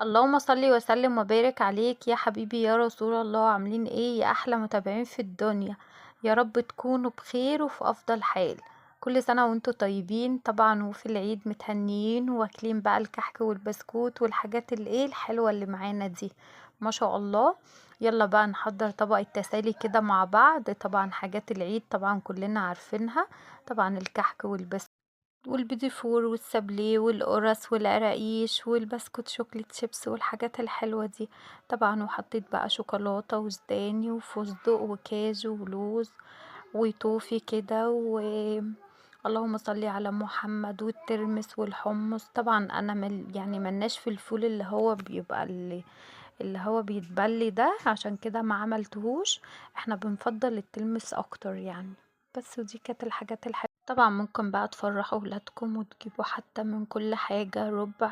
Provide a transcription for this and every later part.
اللهم صل وسلم وبارك عليك يا حبيبي يا رسول الله. عاملين ايه يا احلى متابعين في الدنيا؟ يا رب تكونوا بخير وفي افضل حال. كل سنة وانتم طيبين طبعا، وفي العيد متهنيين واكلين بقى الكحك والبسكوت والحاجات الايه الحلوة اللي معانا دي ما شاء الله. يلا بقى نحضر طبق التسالي كده مع بعض. طبعا حاجات العيد طبعا كلنا عارفينها، طبعا الكحك والبسكوت والبيدي فور والسابليه والقرص والقراقيش والبسكوت chocolate chips والحاجات الحلوة دي طبعا. وحطيت بقى شوكولاتة وزداني وفستق وكاجو ولوز وتوفي كده و اللهم صل على محمد والترمس والحمص. طبعا انا يعني ملناش في الفول اللي هو بيبقى اللي هو بيتبلي ده، عشان كده ما عملتهوش. احنا بنفضل الترمس اكتر يعني بس. ودي كانت الحاجات الحلوة. طبعا ممكن بقى تفرحوا ولادكم وتجيبوا حتى من كل حاجة ربع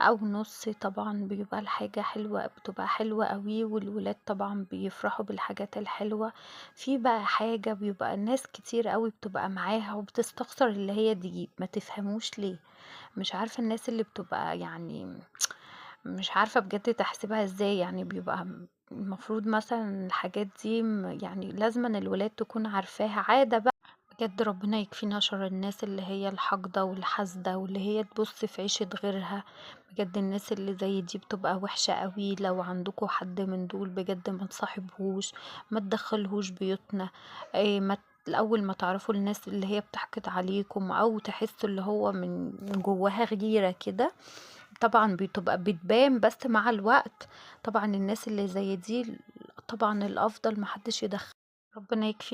او نص، طبعا بيبقى الحاجة حلوة، بتبقى حلوة قوي، والولاد طبعا بيفرحوا بالحاجات الحلوة. في بقى حاجة بيبقى الناس كتير قوي بتبقى معاها وبتستخسر اللي هي تجيب، ما تفهموش ليه، مش عارفة الناس اللي بتبقى يعني مش عارفة بجد تحسبها ازاي. يعني بيبقى المفروض مثلا الحاجات دي يعني لازما الولاد تكون عارفاها عادة بقى. بجد ربنا يكفينا شر الناس اللي هي الحقدة والحاسدة واللي هي تبص في عيشة غيرها. بجد الناس اللي زي دي بتبقى وحشة قوي. لو عندكم حد من دول بجد ما تصاحبهوش، ما تدخلهوش بيوتنا. ايه، ما الأول ما تعرفوا الناس اللي هي بتحقد عليكم أو تحسوا اللي هو من جواها غيرة كده، طبعا بتبقى بتبان بس مع الوقت. طبعا الناس اللي زي دي طبعا الأفضل محدش يدخل، ربنا يكفينا.